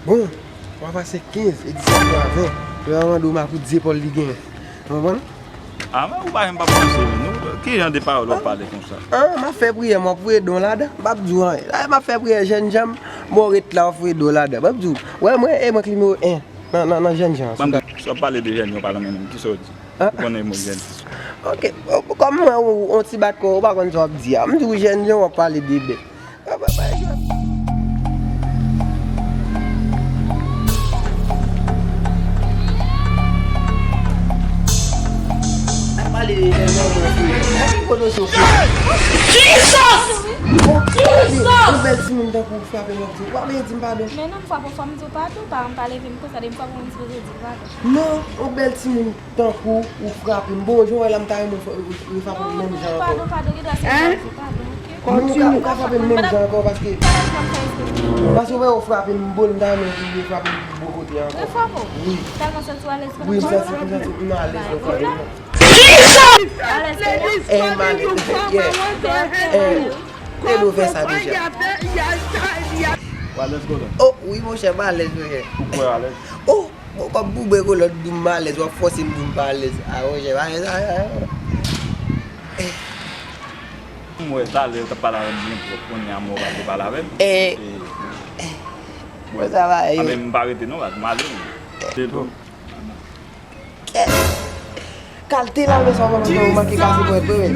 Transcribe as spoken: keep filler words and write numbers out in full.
Bon, w a pase kenz, e disèt, twa, ven. Lè w a mande w ma pou di zepòl li genyen. Ou konprann? Ah, men ou pa janm pa panse, men. Ki jan de pawòl w ap pale konsa? Ah, m ap fè priyè, m ap voye don ladan. M p ap di w anyen. La, m ap fè priyè jènjan m, mwen ret la, w ap voye don ladan. M ap di w, wè mwen, e mwen k nimewo en nan, nan, nan jènjan. Ban m di, si w ap pale de jèn, yo pa nan men m, kisa w di? Ou konnen mo jèn. Ok, kòm mwen, ou, ou ti bat kò, ou pa konn sa w ap di a. M di w jènjan, w ap pale de bèt. Jesus! Jesus! Yon bèl timoun tankou w frape m, w ap di, w ap veye di m padon. Men non, m frape w fò m di w padon, paran m pa leve m konsa, depi m frape w, m sipoze di w padon. Non, yon bèl timoun tankou ou frape m. Bon, jan w wè la, m ta renmen w frape m menm jan ankò. Non, ou ka frape m menm jan ankò paske. Paske w wè ou frape m, bon, m ta renmen w frape m bò kote ankò. Wi. Wi, m santi, m santi m alèz lè w frape m. Eh, m alèz. Eh, te dwe fè sa deja. Ou alèz, Kolon? Oh, wi, monchè, m alèz, monchè. Ou kwè w alèz? Oh! Bon, w ap boube kolòn di m m alèz, w ap fòse m di m pa alèz. A, monchè, pa fè sa. M wè talè w t ap pale avè m byen pwòp, kounye a mwen w pa vle pale avè m. E, e, bon, sa va, e. A, men m pa rete non, baz, m ale. Te tou. Kalte la, men sa w manke kase pwèt, wi.